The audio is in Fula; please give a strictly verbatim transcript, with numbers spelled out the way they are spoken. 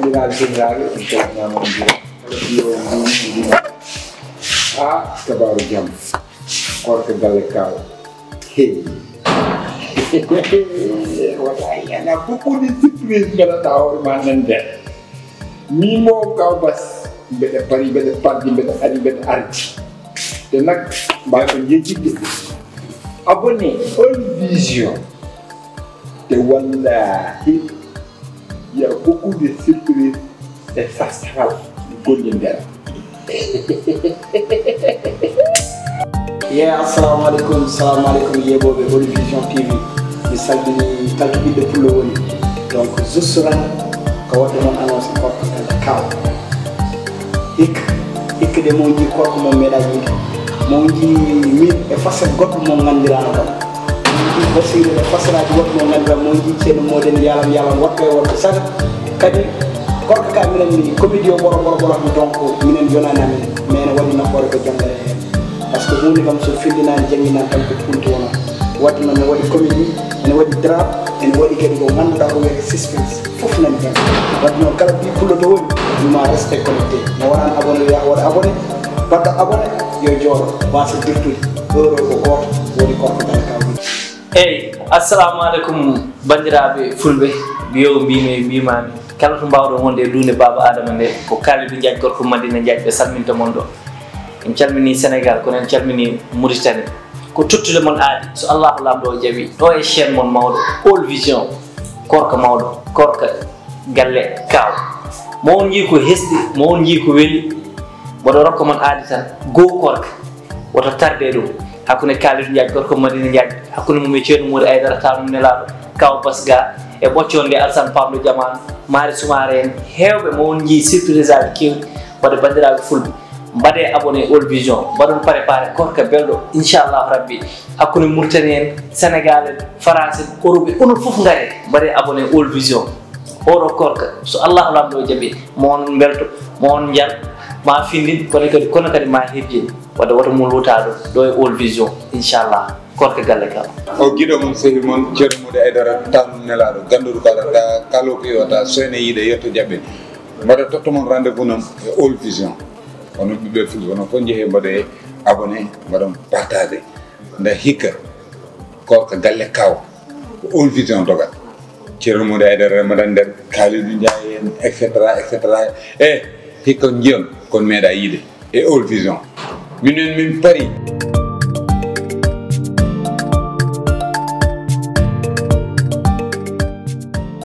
Général, général, on calminaama, on njuuraama. Kala ko yo on mbiyii, on mbiyii. Ah, kabaaru jam. Koorka galle Kaaw. Hey. Wallahi, il y en a beaucoup de surprises, nganndanɗaa hoore maa nan nder. Min mo Kaaw Bas, mbeɗa pari, mbeɗa pardi, mbeɗa ari, mbeɗa ardi. Te nag, mbaa ko yejjitde. Abonné All Vision. Te wallahi, il y a beaucoup de surprises et ça sera gollindere. Yeah, assalamu alaikum, assalamu alaikum, yeɓooɓe All Vision T V. Mi salmini kala to ɓiɗɗo pullo woni. Donc, juste ran ko waɗde mon annonce Koorka galle Kaaw. Hikka, hikka de mo jii koorka mo meeɗa yiide. Mo jii min e facette goɗɗo mo nganndirano kam. Mo jii basiri e facetteuji goɗɗo mo nganndirano, mo jii ceerno moɗen yalam yalam waɗɓe wonɓe saga. Kadi koorka ka minen ni comédie o ɓoro ɓoro ɓoro, donc minen yonani amen, mais ene waɗi nafoore ko jangare heen. Par ce que huunde kam so fillinaani, jannginaa tan ko punti wona. Waɗde noon ne waɗi comédie, ene waɗi drame, ene waɗi kadi ko ngannduɗaa ko wiyetee suspense. Fof nani heen. Waɗde noon kala ɓiy pullo to woni, mi ma reste connecté. Mo wonani abonné, yo waɗ abonné, baɗɗo abonné, yo jooɗo, waasa dirtude. Ɗo ɗo ko gooto, woni Koorka galle Kaaw. Eyyi, assalamu aleykum banndiraaɓe fulɓe, mbiyo mbimi, mbimami. Kala to mbawɗon wonde e duunde Baaba Adama nde, ko Kalidou Diagne, gorko Madina Diagne, ɓe salminta mon ɗo. En calmini Sénégal, kono en calmini Mauritanie. Ko tottude mon aadi, so Allahu Laamɗo o jaɓi, ɗo e chaîne mon mawɗo, All Vision, Koorka mawɗo, Koorka galle Kaaw. Mo on njii ko hesɗi, mo on njii ko weli, mboɗo rokka mon aadi tan, goo Koorka. Woto tarde ɗum. Hakkunde Kalidou Diagne, gorko Madina Diagne, hakkunde mum e ceerno Moodi Aydara, taanum nelaaɗo, Kaaw Bas ga, e ɓoccoonde Alsan Pamɗo Jamaanu, Maari Sumaare en, heewɓe mo on njii surprise aji keewɗi, waɗde banndiraaɓe fulɓe. Mbaɗee abonné All Vision, mbaɗon préparé koorka belɗo, inchallahu rabbi, hakkunde Mauritanie en, Sénégal en, France en, Europe en, onon fof ngaree, mbaɗee abonné All Vision. Oɗo koorka, so Allahu Laamɗo o jaɓi, mo on mbelto, mo on njar, ma findin, kono kadi, kono kadi ma hirjin. Wadde woto mo luutaɗo, ɗo e All Vision, inchallah, koorka galle Kaaw. O giɗo mon, sehi mon, ceerno Moodi Aydara, taanum nelaaɗo, gannduɗo kala, ka, kala ko iwata, so ene yiɗe, yetto jaɓɓe. Mbaɗa totta mon rendez-vous noon e All Vision. Onon ɓiɓɓe fulɓe, onon fof njehee mbaɗee abonné, mbaɗon partagé. Nde hikka, koorka galle Kaaw, ko All Vision dogat. Ceerno Moodi Aydara, Ramadan Nder, Kalidou Ndiaye en, et cetera, et cetera. E hikka njiyon, kon meeɗa yiide e All Vision. Minen min pari.